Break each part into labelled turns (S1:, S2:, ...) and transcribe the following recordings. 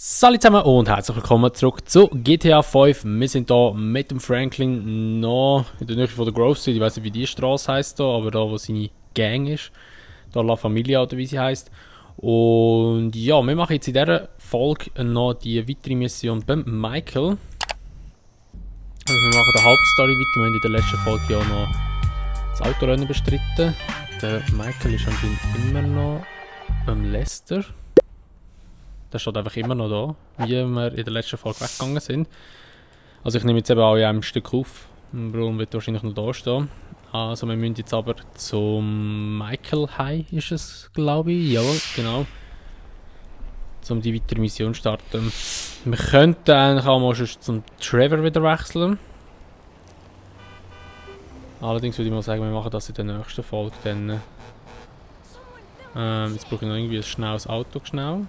S1: Salut zusammen und herzlich willkommen zurück zu GTA 5. Wir sind hier mit dem Franklin noch in der Nähe von der Grove Street. Ich weiß nicht, wie die Straße heisst hier, aber da, wo seine Gang ist. Da La Familia oder wie sie heisst. Und ja, wir machen jetzt in dieser Folge noch die weitere Mission beim Michael. Also wir machen die Hauptstory weiter. Wir haben in der letzten Folge ja noch das Autorennen bestritten. Der Michael ist anscheinend immer noch beim Lester. Der steht einfach immer noch da, wie wir in der letzten Folge weggegangen sind. Also ich nehme jetzt eben auch in einem Stück auf. Bruno wird wahrscheinlich noch da stehen. Also wir müssen jetzt aber zum Michael High, ist es, glaube ich. Jawohl, genau. Um die weitere Mission zu starten. Wir könnten eigentlich auch mal schon zum Trevor wieder wechseln. Allerdings würde ich mal sagen, wir machen das in der nächsten Folge dann. Jetzt brauche ich noch irgendwie ein schnelles Auto schnell.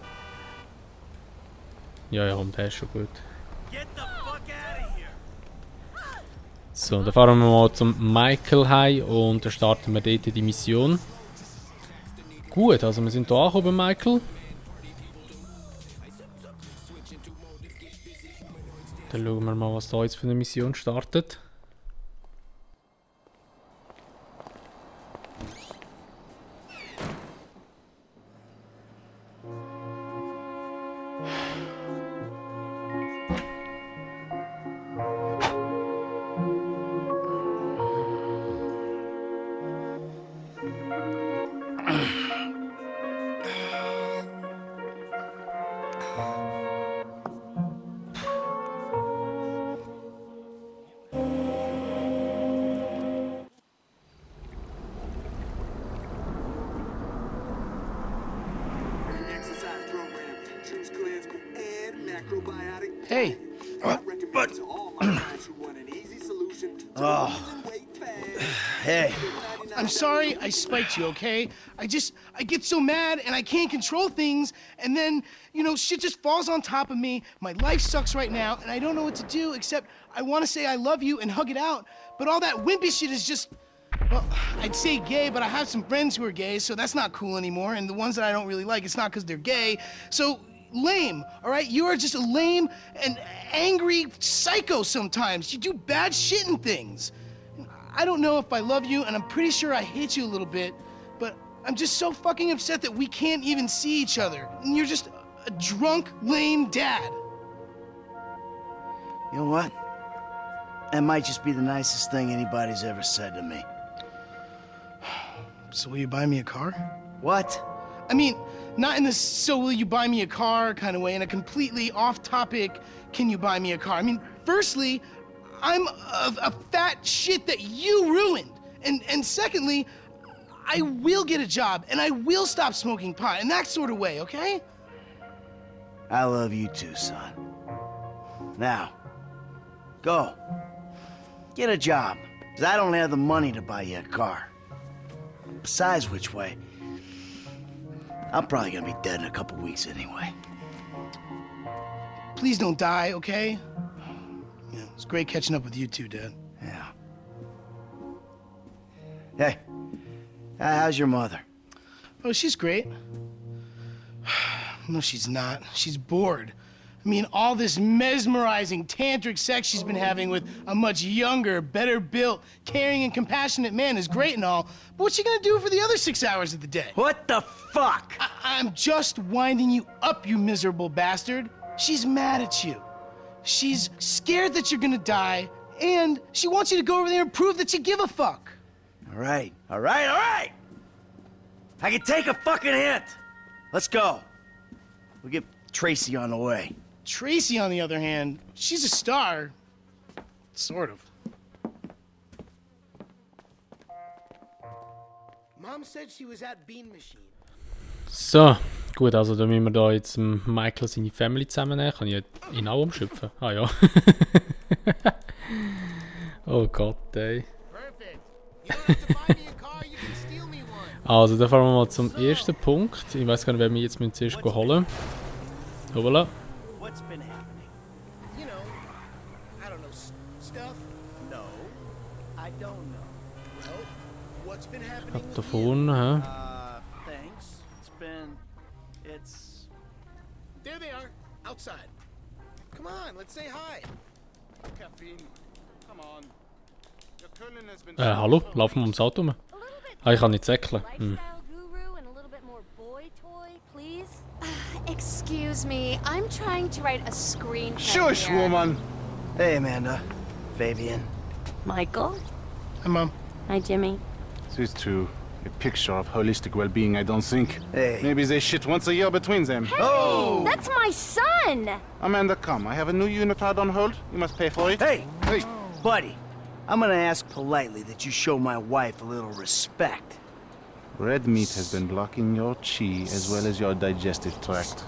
S1: Ja, und der ist schon gut. So, dann fahren wir mal zum Michael heim und dann starten wir dort die Mission. Gut, also wir sind hier angekommen bei Michael. Dann schauen wir mal, was da jetzt für eine Mission startet.
S2: Hey.
S3: But... Oh. Hey.
S2: I'm sorry I spiked you, okay? I get so mad and I can't control things, and then, you know, shit just falls on top of me. My life sucks right now, and I don't know what to do except I want to say I love you and hug it out, but all that wimpy shit is just... Well, I'd say gay, but I have some friends who are gay, so that's not cool anymore, and the ones that I don't really like, it's not because they're gay, so... Lame, all right? You are just a lame and angry psycho sometimes. You do bad shit and things. I don't know if I love you, and I'm pretty sure I hate you a little bit, but I'm just so fucking upset that we can't even see each other. And you're just a drunk, lame dad.
S3: You know what? That might just be the nicest thing anybody's ever said to me.
S2: So will you buy me a car?
S3: What?
S2: I mean, not in the so will you buy me a car kind of way, in a completely off-topic, can you buy me a car? I mean, firstly, I'm a fat shit that you ruined. And secondly, I will get a job, and I will stop smoking pot, in that sort of way, okay?
S3: I love you too, son. Now, go. Get a job, because I don't have the money to buy you a car. Besides which way, I'm probably gonna be dead in a couple weeks anyway.
S2: Please don't die, okay? Yeah, it's great catching up with you too, Dad.
S3: Yeah. Hey, how's your mother?
S2: Oh, she's great. No, she's not. She's bored. I mean, all this mesmerizing tantric sex she's been having with a much younger, better built, caring and compassionate man is great and all, but what's she gonna do for the other 6 hours of the day?
S3: What the fuck?
S2: I'm just winding you up, you miserable bastard. She's mad at you. She's scared that you're gonna die, and she wants you to go over there and prove that you give a fuck.
S3: All right. I can take a fucking hint. Let's go. We'll get Tracy on the way.
S2: Tracy, on the other hand, she's a star. Sort of.
S4: Mom said she was at Bean Machine.
S1: So, gut, also da müssen wir da jetzt Michael seine Family zusammennehmen. Kann ich ihn auch umschöpfen? Ah ja. Oh Gott, ey.
S4: Perfect. You don't have to buy me a car, you can steal me one.
S1: Also, dann fahren wir mal zum ersten Punkt. Ich weiß gar nicht, wer wir jetzt zuerst holen. Hoppala.
S4: What's been happening? You know, I don't know, stuff? No, I don't know. Well, what's been happening
S1: Da vorne, hä?
S4: Thanks. It's...
S5: There they are.
S4: outside. Come on, let's say hi.
S5: Caffeine. Come on. Your Colonel has been.
S1: Hallo? Laufen wir ums Auto rum? Ah, ich kann nicht säckeln.
S6: Lifestyle guru and a little bit more boy toy, please. Excuse me, I'm trying to write a screenplay.
S5: Shush,
S6: here.
S5: woman.
S3: Hey, Amanda. Fabian.
S6: Michael.
S2: Hi, Mom.
S6: Hi, Jimmy.
S5: These two, a picture of holistic well-being, I don't think.
S3: Hey.
S5: Maybe they shit once a year between them.
S3: Oh!
S6: That's my son.
S5: Amanda, come. I have a new unitard on hold. You must pay for it.
S3: Hey!
S5: Hey!
S3: Buddy, I'm gonna ask politely that you show my wife a little respect.
S5: Red meat has been blocking your chi as well as your digestive tract.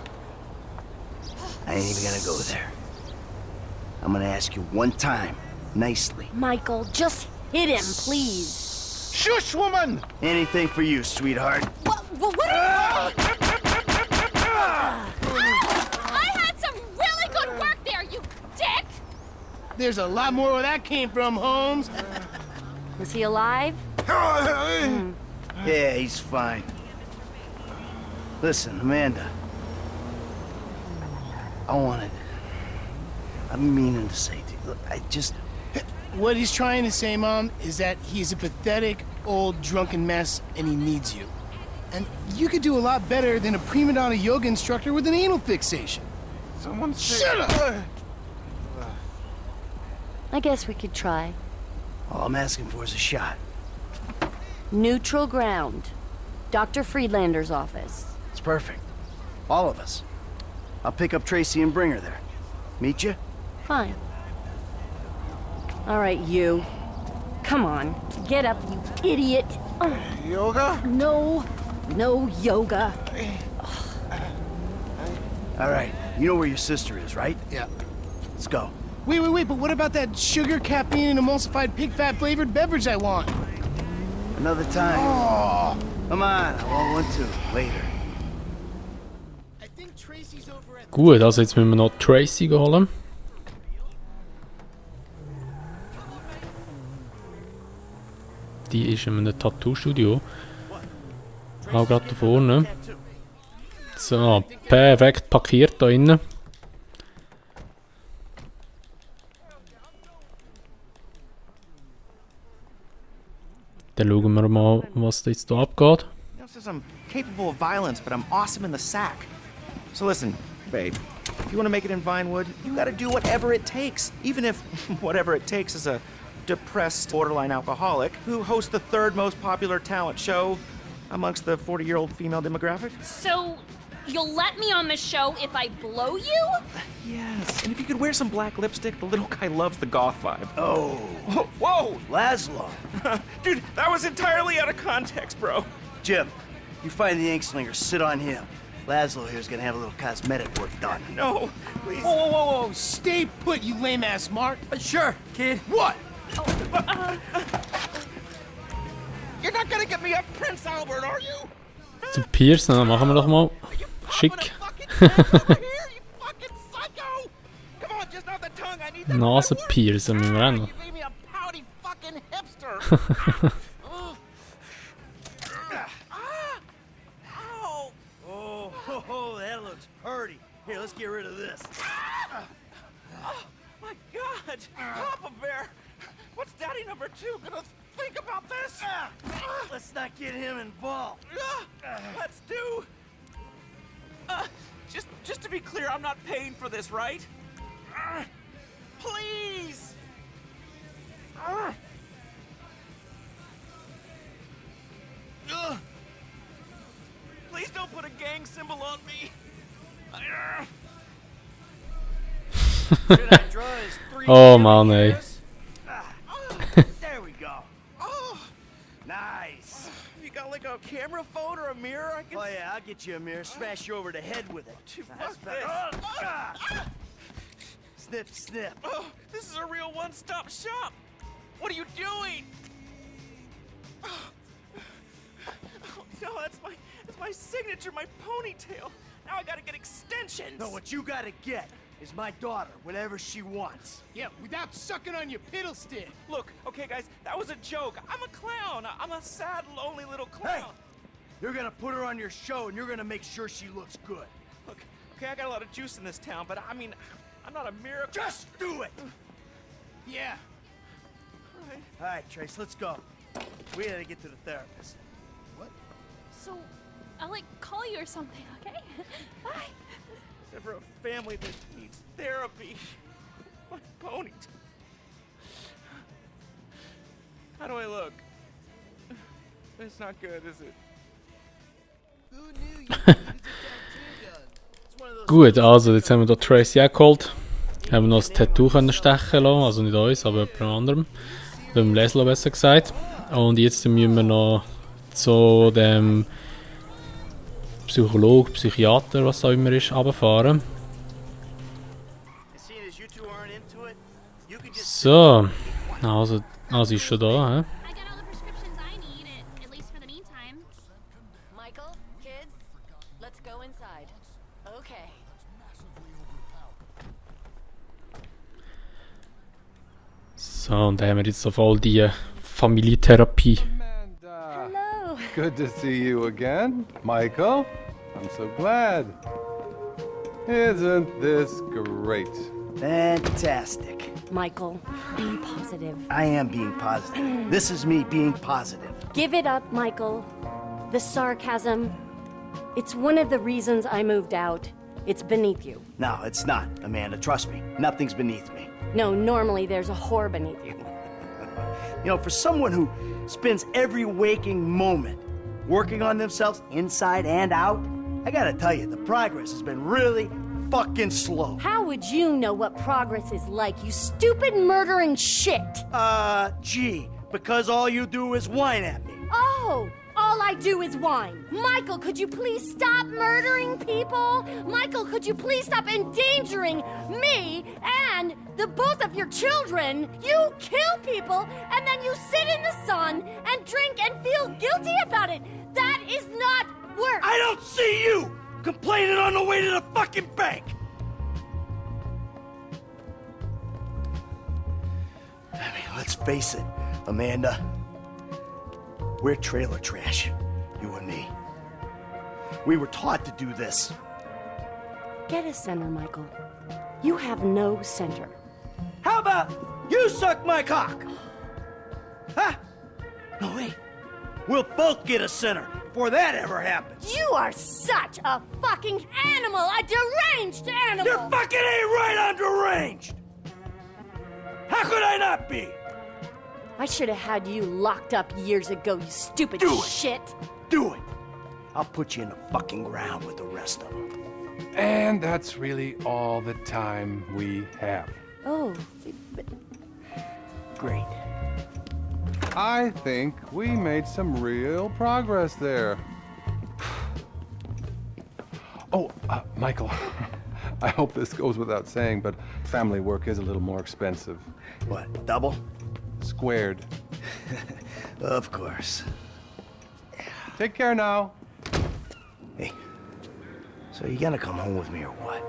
S3: I ain't even gonna go there. I'm gonna ask you one time, nicely.
S6: Michael, just hit him, please.
S5: Shush, woman!
S3: Anything for you, sweetheart.
S6: What are you doing? I had some really good work there, you dick!
S2: There's a lot more where that came from, Holmes.
S6: Was he alive?
S3: Yeah, he's fine. Listen, Amanda. I've been meaning to say to you, look,
S2: What he's trying to say, Mom, is that he's a pathetic, old, drunken mess, and he needs you. And you could do a lot better than a prima donna yoga instructor with an anal fixation.
S5: Someone say...
S2: Shut up!
S6: I guess we could try.
S3: all I'm asking for is a shot.
S6: Neutral ground. Dr. Friedlander's office.
S3: It's perfect. All of us. I'll pick up Tracy and bring her there. Meet you?
S6: Fine. All right, you. Come on, get up, you idiot.
S5: Yoga?
S6: No yoga.
S3: All right. You know where your sister is, right?
S2: Yeah.
S3: Let's go.
S2: Wait, but what about that sugar, caffeine, and emulsified pig fat flavored beverage I want?
S3: Another time. Come on, I want one too. Later.
S2: I think Tracy's over at
S1: Gut, also jetzt müssen wir noch Tracy holen. Die ist in einem Tattoo-Studio. Auch gerade da vorne. So, perfekt parkiert da innen. Dann schauen wir mal, was da jetzt da abgeht.
S7: Says I'm capable of violence, but I'm awesome in the sack. So listen, babe, if you want to make it in Vinewood, you got to do whatever it takes, even if whatever it takes is a depressed borderline alcoholic who hosts the third most popular talent show amongst the 40-year-old female demographic.
S8: So, you'll let me on the show if I blow you?
S7: Yes, and if you could wear some black lipstick, the little guy loves the goth vibe.
S3: Oh,
S7: Whoa!
S3: Laszlo.
S7: Dude, that was entirely out of context, bro.
S3: Jim, you find the Inkslinger, sit on him. Laszlo here's gonna have a little cosmetic work done.
S7: No, please.
S2: Whoa, stay put, you lame ass Mark.
S7: Sure, kid.
S2: What?
S7: You're not gonna get me up Prince Albert, are you?
S1: Zum Piercen, dann machen wir doch mal. Schick. Nase piercen müssen wir auch noch.
S3: Oh, that looks purty. Here, let's get rid of this.
S7: Oh my God, Papa Bear, what's Daddy number 2 gonna think about this?
S3: Let's not get him involved.
S7: Let's do. Just to be clear, I'm not paying for this, right? Please. Please don't put a gang symbol on me.
S3: Should I draw his 3
S1: Oh man, ey.
S3: There we go.
S7: Oh,
S3: Nice.
S7: you got like a camera phone or a mirror I can.
S3: Oh yeah, I'll get you a mirror. Smash you over the head with it. That's
S7: Fuck
S3: better.
S7: this.
S3: Snip, snip.
S7: Oh, this is a real one-stop shop. What are you doing? Oh, no, that's my signature, my ponytail. Now I gotta get extensions.
S3: No, what you gotta get is my daughter, whatever she wants.
S2: Yeah, without sucking on your piddle stick.
S7: Look, okay, guys, that was a joke. I'm a clown. I'm a sad, lonely little
S3: Hey,
S7: clown.
S3: you're gonna put her on your show and you're gonna make sure she looks good.
S7: Look, okay? I got a lot of juice in this town, but I mean, I'm not a miracle.
S3: Just do it!
S2: Yeah.
S3: All right, Trace, let's go. We gotta get to the therapist.
S8: So, I'll like call you or something, okay? Bye.
S7: There's never a family that needs therapy. My pony. How do I look? It's not good, is it?
S2: Who knew you needed a tattoo gun? It's one of those
S1: Gut, also jetzt haben wir hier Tracy auch geholt. Haben wir noch ein Tattoo können stechen lassen, also nicht uns, aber jemand anderem. Dem Leslie besser gesagt. Und jetzt müssen wir noch zu dem Psychologe, Psychiater, was auch immer ist, runterfahren.
S3: As soon as you two aren't into it, you can just
S1: So, also ist schon da, hä?
S6: I got all the prescriptions I need, at least for the meantime.
S9: Michael, kids, let's go inside. Okay.
S1: So, und dann haben wir jetzt so voll die Familientherapie.
S10: Amanda.
S6: Hello.
S10: Good to see you again. Michael, I'm so glad. Isn't this great?
S3: fantastic.
S9: Michael, be positive.
S3: I am being positive. This is me being positive.
S9: Give it up, Michael. The sarcasm. It's one of the reasons I moved out. It's beneath you.
S3: No, it's not, Amanda. Trust me. Nothing's beneath me.
S9: No, normally there's a whore beneath you.
S3: You know, for someone who spends every waking moment working on themselves inside and out, I gotta tell you, the progress has been really fucking slow.
S9: How would you know what progress is like, you stupid murdering shit?
S3: Gee, because all you do is whine at me.
S9: Oh, all I do is whine. Michael, could you please stop murdering people? Michael, could you please stop endangering me and the both of your children? You kill people and then you sit in the sun and drink and feel guilty about it. That is not work.
S3: I don't see you complaining on the way to the fucking bank. I mean, let's face it, Amanda. We're trailer trash, you and me. We were taught to do this.
S9: Get a center, Michael. You have no center.
S3: How about you suck my cock? Huh? No, wait. We'll both get a center before that ever happens.
S9: You are such a fucking animal, a deranged animal.
S3: You're fucking ain't right on deranged. How could I not be?
S9: I should have had you locked up years ago, you stupid
S3: Do it.
S9: shit.
S3: Do it. I'll put you in the fucking ground with the rest of them.
S10: And that's really all the time we have.
S9: Oh, but
S3: Great.
S10: I think we made some real progress there. Oh, Michael, I hope this goes without saying, but family work is a little more expensive.
S3: What, double?
S10: Squared.
S3: Of course.
S10: Take care now.
S3: Hey, so you gonna come home with me or what?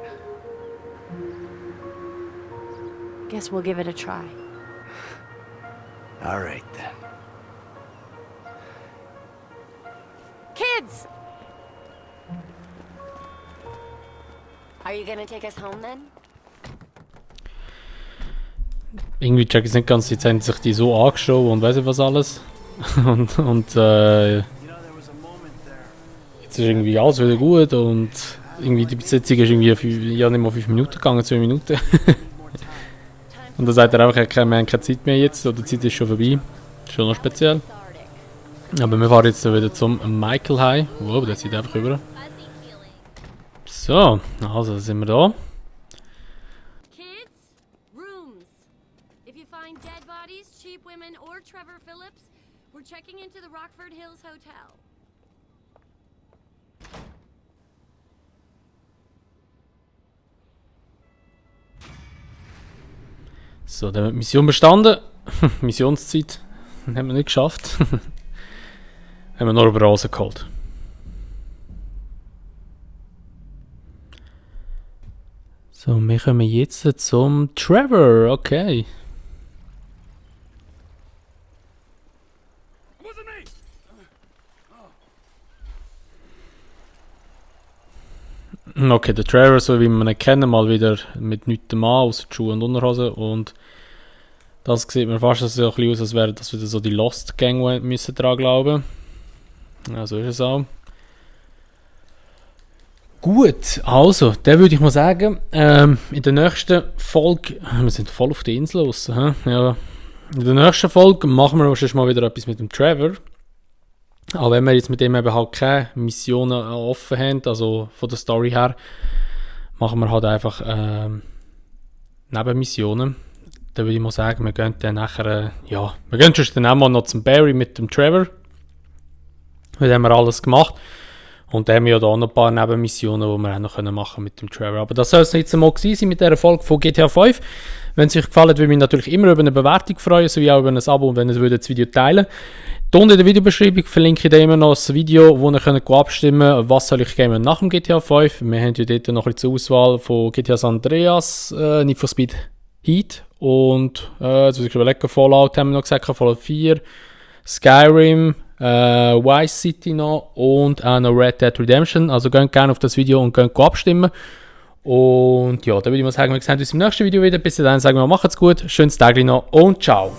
S9: guess we'll give it a try.
S3: All right, then.
S9: Kids! Are you gonna take us home then?
S1: Irgendwie check ich es nicht ganz, jetzt haben sich die so angeschaut und weiss ich was alles. und jetzt ist irgendwie alles wieder gut und irgendwie die Besetzung ist irgendwie ja nicht mal 5 Minuten gegangen, 2 Minuten. Und dann sagt er einfach, wir haben keine Zeit mehr jetzt, oder die Zeit ist schon vorbei. Schon noch speziell. Aber wir fahren jetzt wieder zum Michael heim. Wow, der zieht einfach rüber. So, also sind wir da.
S9: Kids, rooms. If you find dead bodies, cheap women, or Trevor Phillips, we're checking into the Rockford Hills Hotel.
S1: So, dann haben wir die Mission bestanden. Missionszeit haben wir nicht geschafft. Haben wir noch über rausgeholt. So, wir kommen jetzt zum Trevor, okay. Okay, der Trevor, so wie wir ihn kennen, mal wieder mit nichts an, außer die Schuhe und Unterhose. Und das sieht mir fast so ein bisschen aus, als wäre das wieder so die Lost Gang müssen dran glauben. Ja, so ist es auch. Gut, also, dann würde ich mal sagen, in der nächsten Folge, wir sind voll auf der Insel raus, ja. In der nächsten Folge machen wir wahrscheinlich mal wieder etwas mit dem Trevor. Aber wenn wir jetzt mit dem eben halt keine Missionen offen haben, also von der Story her, machen wir halt einfach Nebenmissionen. Dann würde ich mal sagen, wir gehen dann nachher, wir gehen schon dann auch mal noch zum Barry mit dem Trevor. Dann haben wir alles gemacht. Und dann haben wir ja da noch ein paar Nebenmissionen, die wir auch noch machen können mit dem Trevor. Aber das soll es jetzt mal gewesen sein mit dieser Folge von GTA 5. Wenn es euch gefallen hat, würde ich mich natürlich immer über eine Bewertung freuen, sowie auch über ein Abo und wenn ihr das Video teilen würdet. Unten in der Videobeschreibung verlinke ich da immer noch das Video, wo ihr könnt abstimmen könnt, was soll ich gamen nach dem GTA 5. Wir haben ja dort noch ein bisschen zur Auswahl von GTA San Andreas, Need for Speed Heat und jetzt muss ich überlegen, Fallout haben wir noch gesagt, Fallout 4, Skyrim, Vice City noch und auch noch Red Dead Redemption. Also geht gerne auf das Video und geht abstimmen. Und ja, dann würde ich mal sagen, wir sehen uns im nächsten Video wieder. Bis dahin sagen wir, macht's gut, schönes Tag noch und ciao.